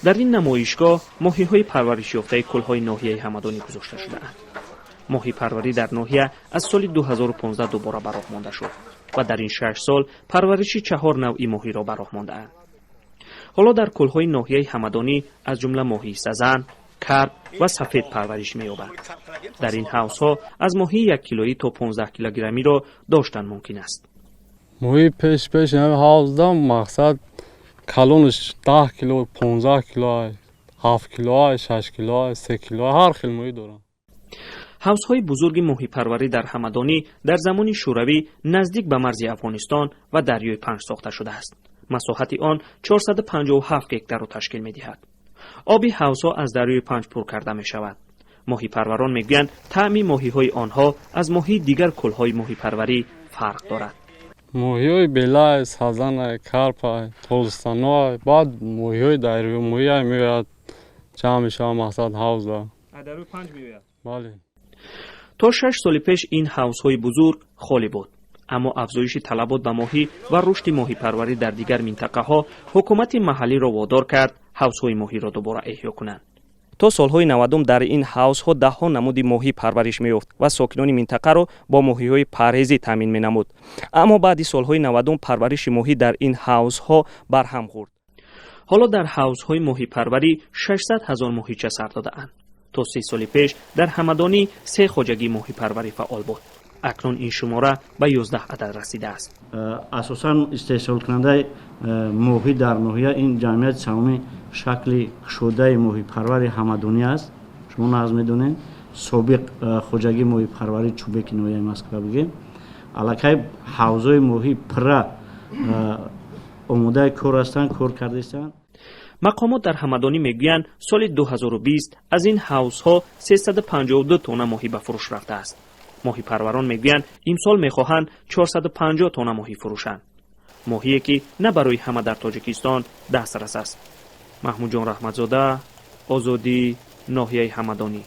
Дар ин намоишгоҳ моҳиҳои парваришёфтаи кӯлҳои ноҳияи Ҳамадонӣ гузошта шудаанд. Моҳипарварӣ дар ноҳия аз соли 2015 дубора ба роҳ монда шуд ва дар ин 6 сол парвариши чаҳор навъи моҳиро ба роҳ мондаанд. Ҳоло дар кӯлҳои ноҳияи Ҳамадонӣ аз ҷумла моҳии сазан, карп ва сафед парвариш меёбад. Дар ин ҳавзҳо аз моҳии 1 килоӣ то 15 килограммиро доштан мумкин аст. Моҳии пеш пеш ҳавзда, мақсад, калонаш 10 кило, 15 кило, 7 кило, 6 кило, 3 кило, ҳар хел моҳӣ дорам. Ҳавзҳои бузурги моҳипарварӣ дар Ҳамадонӣ дар замони Шӯравӣ наздик ба марзи Афғонистон ва дарёи Панҷ сохта шудааст. Масоҳати он 457 гектарро ташкил медиҳад. Оби ҳавзҳо аз дарёи Панҷ пур карда мешавад. Моҳипарварон мегӯянд, таъми моҳиҳои онҳо аз моҳии дигар кӯлҳои моҳипарварӣ фарқ дорад. Моҳиҳои белай, сазанай, карпай, толстоноай, баъд моҳиҳои дарё моҳиай меояд, ҷамъ мешавад, мақсад, ҳавза. Бале. То 6 соли пеш ин ҳавзҳои бузург холӣ буд, аммо афзоиши талабот ба моҳӣ ва рушди моҳипарварӣ дар дигар минтақаҳо ҳукумати маҳаллиро водор кард ҳавзҳои моҳиро дубора эҳё кунанд. То солҳои 90-ум дар ин ҳавзҳо даҳҳо намуди моҳӣ парвариш меёфт ва сокинони минтақаро бо моҳиҳои парҳезӣ таъмин менамуд. Аммо баъди солҳои 90-ум парвариши моҳӣ дар ин ҳавзҳо барҳам хӯрд. Ҳоло дар ҳавзҳои моҳипарварӣ 600 ҳазор моҳича сар додаанд. То 3 соли пеш дар Ҳамадонӣ се хоҷагии моҳипарварӣ фаъол буд. Акнун ин шумора ба 11 адад расидааст. Асосан истеҳсолкунандаи моҳӣ дар ноҳия ин ҷамъияти саҳомии шакли кушодаи моҳипарвари Ҳамадонӣ аст. Шумо нағз медонед, собиқ хоҷагии моҳипарварии Чӯбеки ноҳияи Москва бигем. Аллакай ҳавзҳои моҳӣ пурра омодаи кор ҳастанд, кор кардаистанд. Мақомот дар Ҳамадонӣ мегӯянд, соли 2020 аз ин ҳавзҳо 352 тонна моҳӣ ба фурӯш рафтааст. Моҳипарварон мегӯянд, имсол мехоҳанд 450 тонна моҳӣ фурӯшанд, моҳие ки на барои ҳама дар Тоҷикистон дастрас аст. Маҳмудҷон Раҳматзода, Озодӣ, ноҳияи Ҳамадонӣ.